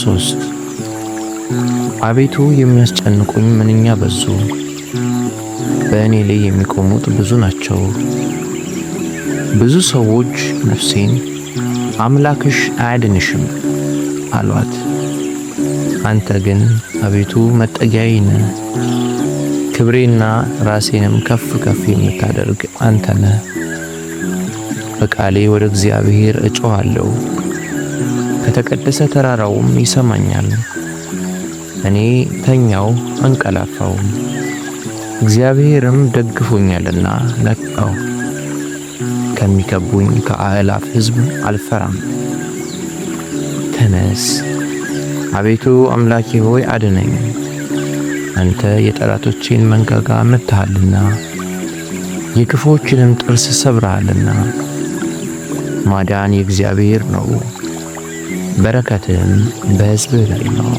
3። አቤቱ የሚያስጨንቁኝ ምንኛ በዙ! በእኔ ላይ የሚቆሙት ብዙ ናቸው። ብዙ ሰዎች ነፍሴን አምላክሽ አያድንሽም አሏት። አንተ ግን አቤቱ መጠጊያዬ ነህ፣ ክብሬና ራሴንም ከፍ ከፍ የምታደርግ አንተ ነህ። በቃሌ ወደ እግዚአብሔር እጮኻለሁ፣ ከተቀደሰ ተራራውም ይሰማኛል። እኔ ተኛው አንቀላፋውም፣ እግዚአብሔርም ደግፎኛልና ነቃሁ። ከሚከቡኝ ከአእላፍ ሕዝብ አልፈራም። ተነስ አቤቱ አምላኬ ሆይ አድነኝ። አንተ የጠላቶቼን መንጋጋ መትሃልና የክፉዎችንም ጥርስ ሰብረሃልና። ማዳን የእግዚአብሔር ነው፣ በረከትም በሕዝብህ ላይ ነው።